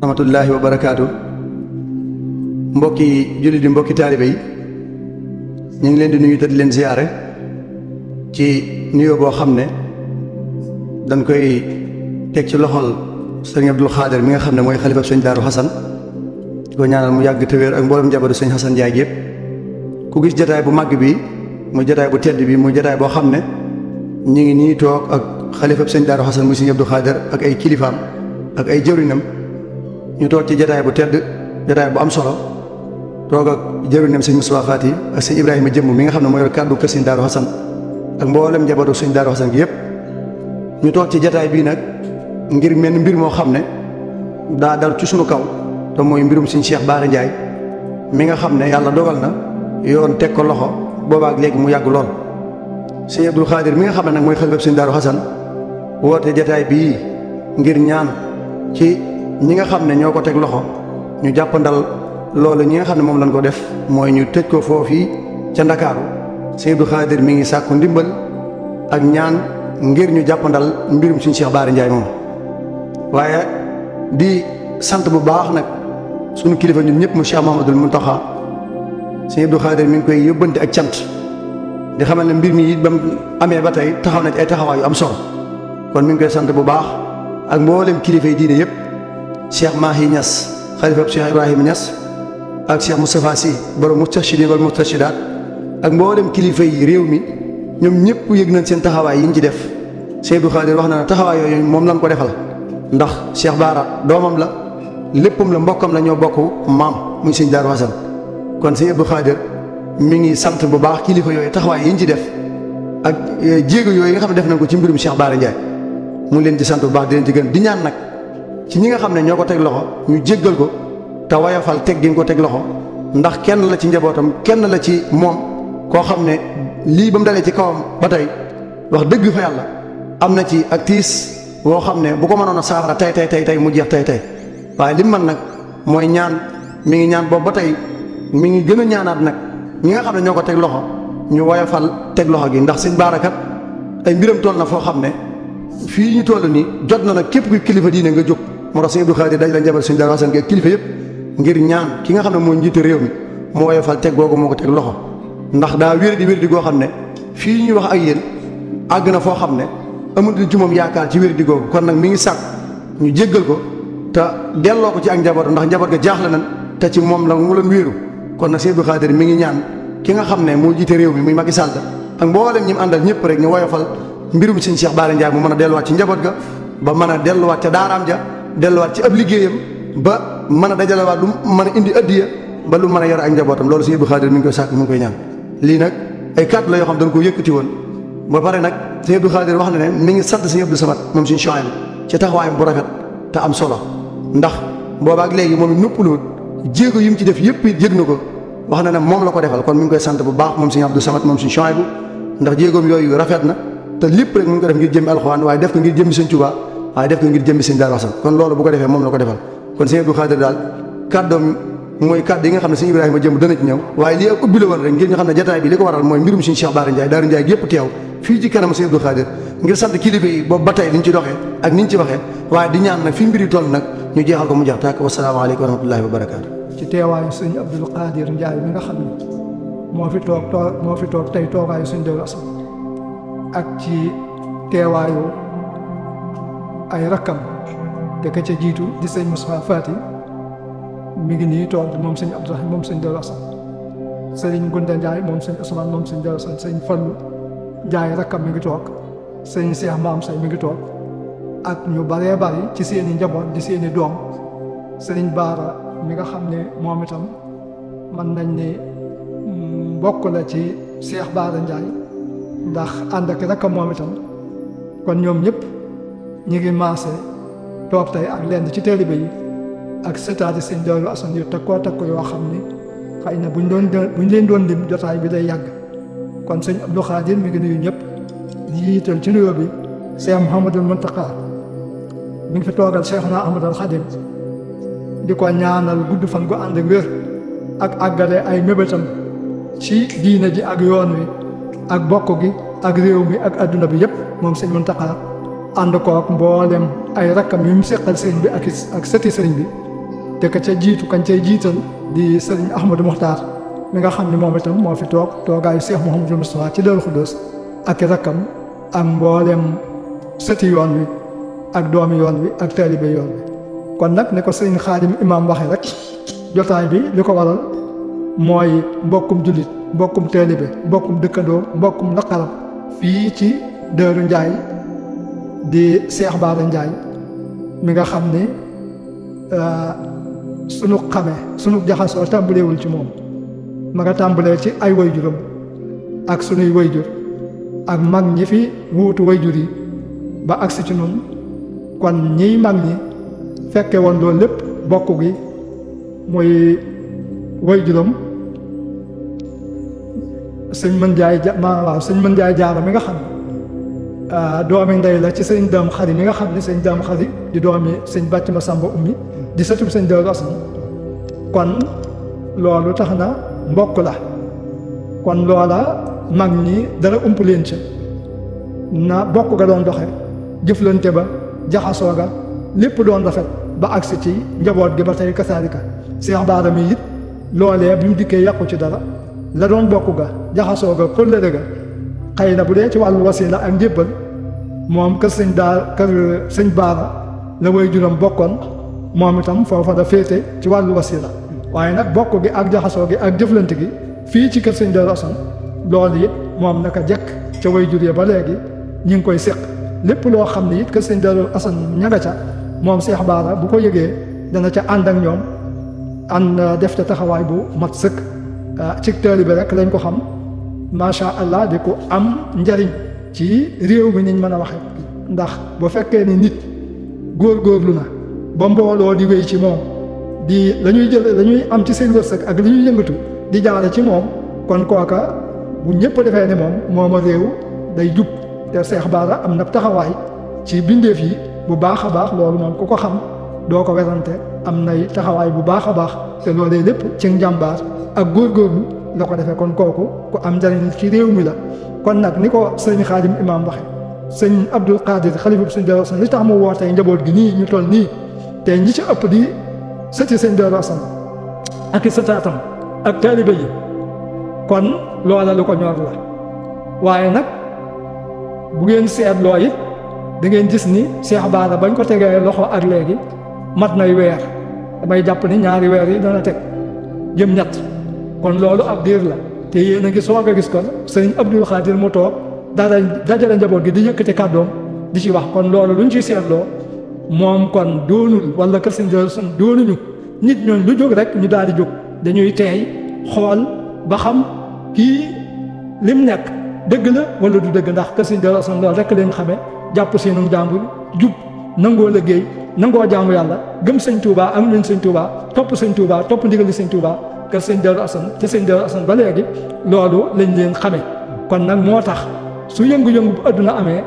rahmatullahi wa barakaatu. Mbokki jullit yi, mbokki taalibe yi, ñu ngi leen di nuyu te di leen ziyaare ci nuyoo boo xam ne dañ koy teg ci loxol sëriñ Abdul Xaadir mi nga xam ne mooy xalifa sëñ Daaru Xasan di ko ñaanal mu yàgg te wér ak mboolem njabootu sëñ Xasan Njaay yëpp. ku gis jataay bu màgg bi muy jataay bu tedd bi muy jataay boo xam ne ñu ngi nii toog ak xalifa sëñ Daaru Xasan muy sëñ Abdul Xaadir ak ay kilifaam ak ay jëwrinam ñu toog ci jataay bu tedd, jataay bu am solo, toog ak jëwriñam sëñ Moustapha Fati ak sëñ Ibrahima Jëmm mi nga xam ne mooy kàddu kër sëñ Daaru Xasan ak mboolem njabootu sëñ Daaru Xasan gi yëpp. ñu toog ci jataay bii nag ngir mel mbir moo xam ne daa dal ci sunu kaw te mooy mbirum sëñ Cheikh Bara Ndiaye mi nga xam ne yàlla dogal na yoon teg ko loxo boobaak léegi mu yàgg lool. sëñ Abdul Xaadir mi nga xam ne nag mooy xalifa sëñ Daaru Xasan woote jataay bii ngir ñaan ci ñi nga xam ne ñoo ko teg loxo ñu jàppandal loolu ñi nga xam ne moom lañ ko def mooy ñu tëj ko foofii ca Ndakaaru. sëñ Abdou Khadir mi ngi sàkku ndimbal ak ñaan ngir ñu jàppandal mbirum suñu Cheikh Bara Ndiaye moom. waaye di sant bu baax nag suñu kilifa ñun ñëpp mu Cheikh Mouhamadoul Mountakha. sëñ Abdou Khadir mi ngi koy yóbbante ak cant di xamal ne mbir mi it ba mu amee ba tey taxaw na ci ay taxawaay yu am solo kon mi ngi koy sant bu baax ak mboolem kilifa yi diine yëpp. Cheikh Mahi Niass xalifa Cheikh Ibrahima Niass ak Cheikh Moustapha Sy borom Moustarchidine wal Moustarchidaat ak mboolem kilifa yi réew mi ñoom ñëpp yëg nañ seen taxawaay yi ñu ci def. Sëñ Abdou Khadir wax na ne taxawaay yooyu moom lañ ko defal ndax Cheikh Bara doomam la, léppam la, mbokkam la, ñoo bokk maam muy sëñ Daaru Xasan. kon Sëñ Abdou Khadir mi ngi sant bu baax kilifa yooyu taxawaay yi ñu ci def ak jéego yooyu nga xam ne def nañ ko ci mbirum Cheikh Bara Ndiaye mu ngi leen di sant bu baax di leen ci gën di ñaan nag ci ñi nga xam ne ñoo ko teg loxo ñu jéggal ko te wayafal teg gi ko teg loxo ndax kenn la ci njabootam, kenn la ci moom koo xam ne lii ba mu dalee ci kawam ba tey wax dëgg fa yàlla am na ci ak tiis woo xam ne bu ko mënoon a saafara tey mu jeex tey waaye li mu mën nag mooy ñaan. mi ngi ñaan boobu ba tey mi ngi gën a ñaanaat nag ñi nga xam ne ñoo ko teg loxo ñu wayafal teg loxo gi ndax sëñ Bara kat ay mbiram toll na foo xam ne fii ñu toll nii jot na nag képp kuy kilifa diine nga jóg. moo tax sëñ Abdou Khadir daj la njabal sëñ Daaru Xasan gi ak kilifa yëpp ngir ñaan ki nga xam ne moo njiite réew mi mu woyofal teg googu moo ko teg loxo ndax daa wér di goo xam ne fii ñuy wax ak yéen àgg na foo xam ne amul ci moom yaakaar ci wér di googu. kon nag mi ngi sàkk ñu jéggal ko te delloo ko ci ak njabootam ndax njaboot ga jaaxle nañ te ci moom la mu leen wéeru. kon nag sëñ Abdou Khadir mi ngi ñaan ki nga xam ne moo jiite réew mi muy Macky Sall ak mboolem ñi mu àndal ñëpp rek ñu woyofal mbirum sëñ Cheikh Bara Ndiaye mu mën a delluwaat ci njaboot ga ba mën a delluwaat ca daaraam ja delluwaat ci ab liggéeyam ba mën a dajalewaat lu mën a indi addiya ba lu mën a yor ak njabootam. loolu sëñ Abdou Khadir mi ngi koy sàkk mi ngi koy ñaan. lii nag ay kàddu la yoo xam dañ ko yëkkati woon ba pare nag sëñ Abdou Khadir wax na ne mi ngi sant sëñ Abdou Samad moom suñu Chouaïb ci taxawaayam bu rafet te am solo ndax boobaak léegi moom it noppaluwut jéego yi mu ci def yëpp yëg na ko wax na ne moom la ko defal. kon mi ngi koy sant bu baax moom sëñ Abdou Samad moom suñu Chouaïb ndax jéegoom yooyu rafet na te lépp rek mu ngi ko def ngir jëmmi alxuraan waaye def ko ngir jëmmi sëñ Tuubaa waaye def ko ngir jëmmi sëñ Daaru Xasan. kon loolu bu ko defee moom la ko defal. kon sëñ Abdou Khadir daal kàddoom mooy kàddu yi nga xam ne sëñ Ibrahima Jëmm dana ci ñëw waaye lii ak ubbi la woon rek ngir ñu xam ne jataay bi li ko waral mooy mbirum sëñ Cheikh Bara Ndiaye Daaru Ndiaye yëpp teew fii ci kanam sëñ Abdou Khadir ngir sant kilifa yi boobu ba tey liñ ci doxee ak niñ ci waxee waaye di ñaan nag fi mbiri toll nag ñu jeexal ko mu jeex tàkk. wasalaamaaleykum wa rahmatullahi wa barakaatu. ci teewaayu sëñ Abdou Khadir Ndiaye mi nga xam ne moo fi toog tey toogaayu sëñ Daaru Xasan ak ci teewaayu ay rakkam te ka ca jiitu di sëñ Moustapha Fati mi ngi nii toog moom sëñ Abdourahim moom sëñ Daaru Xasan sëñ Gunda Ndiaye moom sëñ Ousmane moom sëñ Daaru Xasan sëñ Fallu Ndiaye rakkam mi ngi toog sëñ Cheikh Maam Say mi ngi toog ak ñu baree bari ci seeni njaboot di seeni doom sëñ Bara mi nga xam ne moom itam man nañ ne bokk la ci Cheikh Bara Ndiaye ndax ànd ak rakkam moom itam kon ñoom ñëpp ñu ngi maase toog tey ak lenn ci taalibe yi ak sëtaati sëñ Daaru Xasan yu takkoo yoo xam ni xëy na buñ leen doon lim jotaay bi day yàgg kon sëñ Abdou Khadir mi ngi nuyu ñëpp di jiital ci nuyoo bi Cheikh Mouhamadul Mountakha mi ngi fi toogal Cheikhna Ahmadul Khadim di ko ñaanal gudd fan gu ànd ak wér ak àggale ay mébétam ci diine ji ak yoon wi ak bokk gi ak réew mi ak adduna bi yëpp moom sëñ Mountakha ànd kook mboolem ay rakkam yu mu seqal sëriñ bi ak sëti sëriñ bi te ka ca jiitu kañ cay jiital di sëriñ Ahmadou Mokhtar mi nga xam ne moom itam moo fi toogaayu Cheikh Mouhamadou Moustapha ci Darou Khoudoss ak rakkam ak mboolem sëti yoon wi ak doomi yoon wi ak taalibe yoon wi kon nag ne ko sëriñ Xaadim imaam waxee rek jotaay bi li ko waral mooy mbokkum jullit mbokkum taalibe mbokkum dëkkandoo mbokkum naqaram fii ci Daaru Njaay di Cheikh Bara Ndiaye mi nga xam ne sunu sunu jaxasoo tàmbalewul ci moom ma nga tàmbalee ci ay wayjuram ak sunuy wayjur ak mag ñi fi wuutu wayjur yi ba agsi ci noonu kon ñiy mag ñi fekke woon loolu lépp bokk gi muy wayjuram sëñ Mën Njaay sëñ Mën Njaay Jaara mi nga xam doomi ndey la ci sëñ Daam Xari mi nga xam ne sëñ Daam Xari di doomi sëñ Bàcc Masamba Ummi di sëtub sëñ Daaru Asan kon loolu tax na mbokk la kon loola mag ñi dara ump leen ci na bokk ga doon doxe jëflante ba jaxasoo ga lépp doon rafet ba agsi ci njaboot gi ba tey kasaalika Cheikh Bara mi it loolee bi mu dikkee yàqu ci dara la doon bokk ga jaxasoo ga kóllëre ga xëy na bu dee ci wàllu wasila ak njébbal moom kër sëñ Bara la way juróom bokkoon moom itam foofa da féete ci wàllu wasila waaye nag bokk gi ak jaxasoo gi ak jëflante gi fii ci kër sëñ Daaru Asan loolu it moom naka jekk ca way jur ya ba léegi ñi ngi koy séq lépp loo xam ne it kër sëñ Daaru Asan ñanga ca moom Cheikh Bara bu ko yëgee dana ca ànd ak ñoom ànd def ca taxawaay bu mat sëkk ci taalibe rek lañ ko xam macha allah di ko am njariñ ci réew mi niñ mën a waxe ndax bu fekkee ni nit góorgóorlu na ba mbooloo di wéy ci moom di lañuy am ci seen wërsëg ak li ñuy yëngatu di jaare ci moom kon kooka bu ñëpp defee ne moom a réew day jub te Cheikh Bara am na taxawaay ci bindeef yi bu baax a baax loolu moom ku ko xam doo ko werante am nay taxawaay bu baax a baax te loolee lépp ci njàmbaar ak góorgóorlu la ko defee kon kooku ku am njariñ ci réew mi la kon nag ni ko sëñ Xaadim imaam waxe sëñ Abdul Qadir xalifa bi sëñ Daaru Asan li tax mu wootee njaboot gi nii ñu toll nii te ñi ci ëpp di sëti sëñ Daaru Asan ak i sëtaatam ak taalibe yi kon loola lu ko ñor la waaye nag bu ngeen seetloo it da ngeen gis ni Cheikh Bara bañ ko tegee loxo ak léegi mat nay weer damay jàpp ni ñaari weer yi dana teg jëm ñett kon loolu ab diir la te yéen a ngi soog a gis kon sëriñ Abdul Xaadir mu toog dajale njaboot gi di yëkkati kàddoom di ci wax kon loolu luñ ciy seetloo moom kon doonul wala kër sëñ Daaru Asan doonuñu nit ñooñ lu jóg rek ñu daal di jóg dañuy teey xool ba xam kii lim nekk dëgg la wala du dëgg ndax kër sëñ Daaru Asan loolu rek leen xamee jàpp seenum jàmbur jub nangoo liggéey nangoo jaamu yàlla gëm sëñ Touba am nañ sëñ Touba topp sëñ Touba topp ndigali sëñ Touba kër sëñ Daaru Asan te sëñ Daaru Asan ba léegi loolu lañ leen xamee kon nag moo tax su yëngu-yëngu bu adduna amee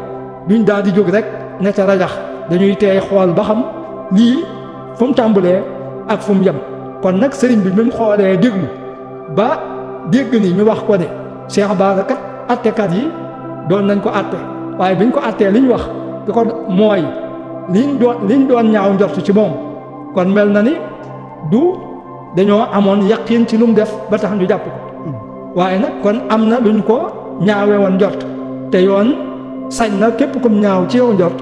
duñ daal di jóg rek ne ca rajax dañuy teey xool ba xam lii fu mu tàmbalee ak fu mu yem kon nag sëriñ bi mi mu xoolee déglu ba dégg ni ñu wax ko ne Cheikh Bara kat attekat yi doon nañ ko atte waaye biñ ko attee li ñu wax di ko mooy liñ doon ñaaw njort ci moom kon mel na ni du dañoo amoon yaqin ci lu mu def ba tax ñu jàpp ko waaye nag kon am na luñ ko ñaawee woon njort te yoon sañ na képp kum ñaaw ci yow njort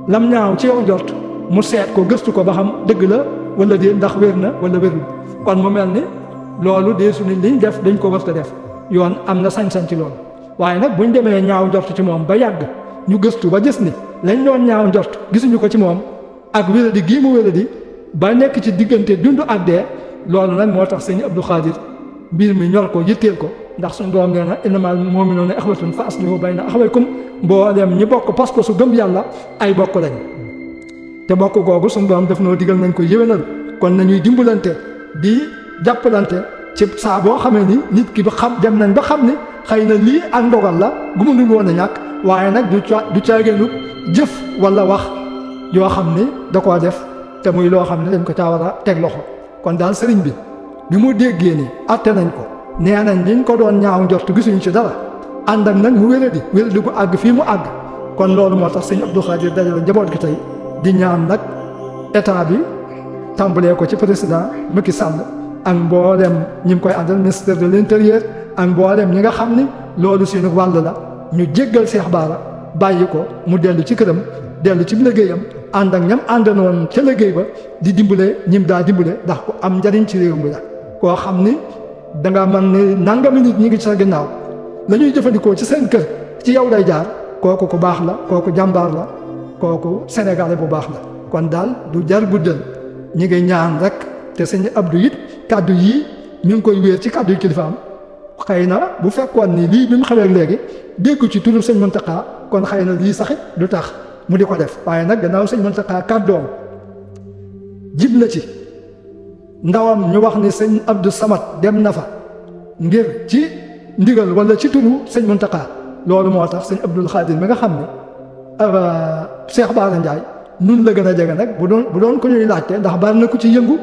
lam ñaaw ci yow njort mu seet ko gëstu ko ba xam dëgg la wala déet ndax wér na wala wérul kon mu mel ni loolu dee su ni liñ def dañ ko war a def yoon am na sañ-sañ ci loolu waaye nag buñ demee ñaaw njort ci moom ba yàgg ñu gëstu ba gis ni lañ doon ñaaw njort gisuñu ko ci moom ak wéradi gii mu wéradi ba nekk ci diggante dund ak dee loolu nag moo tax sëñ Abdou Khadir mbir mi ñor ko yitteel ko ndax suñu doom nee na innamal mu'minuuna ixwatun fa aslihu bayna axawaykum mboolem ñi bokk pas-pasu gëm yàlla ay bokk lañ te bokk googu suñu doom def noo digal nañ ko yéwénal kon nañuy dimbalante di jàppalante ci saa boo xamee ni nit ki ba xam dem nañ ba xam ni xëy na lii ak ndogal la gu mënul woon a ñàkk waaye nag du caageenu jëf wala wax yoo xam ni da koo def te muy loo xam ne dañ ko caa war a teg loxo kon daal sëriñ bi mu déggee ni atte nañ ko nee nañ liñ ko doon ñaaw njort gisuñu ci dara ànd ak nag mu wéradi gu àgg fii mu àgg kon loolu moo tax sëñ Abdou Khadir dajale njaboot gi tey di ñaan nag état bi tàmbalee ko ci président Macky Sall ak mboolem ñi ngi koy àndal ministère de l'intérieur ak mboolem ñi nga xam ni loolu suñu wàll la ñu jéggal Cheikh Bara bàyyi ko mu dellu ci këram dellu ci liggéeyam ànd ak ñam àndanoon ca liggéey ba di dimbale ñim daa dimbale ndax ku am njariñ ci réew mi la koo xam ni danga man ni nangami nit ñi ngi ci sa ginnaaw la ñuy jëfandikoo ci seen kër ci yow day jaar kooku ku baax la kooku jàmbaar la kooku sénégalais bu baax la kon daal du jar guddal ñi ngi ñaan rek te sëñ Abdou it kàddu yii ñu ngi koy wéer ci kàddu yi kilifaam xëy na bu fekkoon ni lii bi mu xamee léegi dégg ci turu sëñ Mountakha kon xëy na lii saxit du tax mu di ko def waaye nag gannaaw sëñ Mountakha kàddoom jib na ci ndawam ñu wax ni sëñ Abdou Samad dem na fa ngir ci ndigal wala ci turu sëñ Mountakha loolu moo tax sëñ Abdoul Khadir mi nga xam ne Cheikh Bara Ndiaye nun la gën a jege nag bu doon ko ñuy laajte ndax bari na ku ci yëngu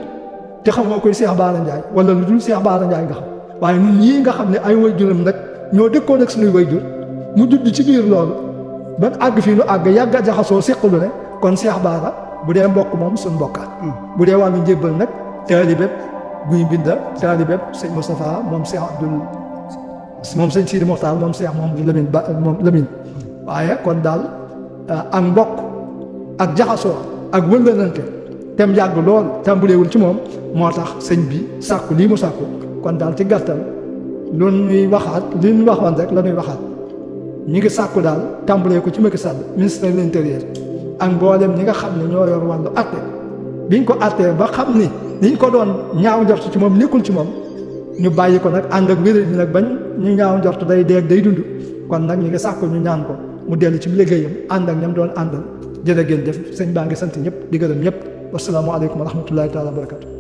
te xamoo koy Cheikh Bara Ndiaye wala lu dul Cheikh Bara Ndiaye nga xam waaye ñun ñii nga xam ne ay wayjuram nag ñoo dëkkoon ak suñuy wayjur mu judd ci biir loolu ba àgg fii nu àgg yàgg a jaxasoo séqalu ne kon Cheikh Bara bu dee mbokk moom suñ mbokkaat bu dee wàllu njébbal nag taalibeb guy mbinda taalibeb sëñ Moustapha moom Cheikh Abdoul moom sëñ Sidi Mokhtar moom Cheikh moom Lamine ba moom Lamine waaye kon daal ak mbokk ak jaxasoo ak wëllanante tem yàgg lool tàmbuleewul ci moom moo tax sëñ bi sàkku lii mu sàkku kon daal ci gàttal lu ñuy waxaat li ñu waxoon rek la ñuy waxaat ñi ngi sàkku daal tàmbulee ko ci Macky Sall ministre de l'intérieur ak mboolem ñi nga xam ne ñoo yor wàllu atte biñ ko attee ba xam ni liñ ko doon ñaaw njort ci moom nekkul ci moom ñu bàyyi ko nag ànd ak wéréd bi nag bañ ñu ñaaw njort day dee day dund kon nag ñi ngi sàkku ñu ñaan ko mu dellu ci liggéeyam ànd ak ñam doon àndal jërë ngeen def sëñ baa ngi sant ñëpp di gërëm ñëpp wasalaamu aleykum wa rahmatullahi taala wa barakatu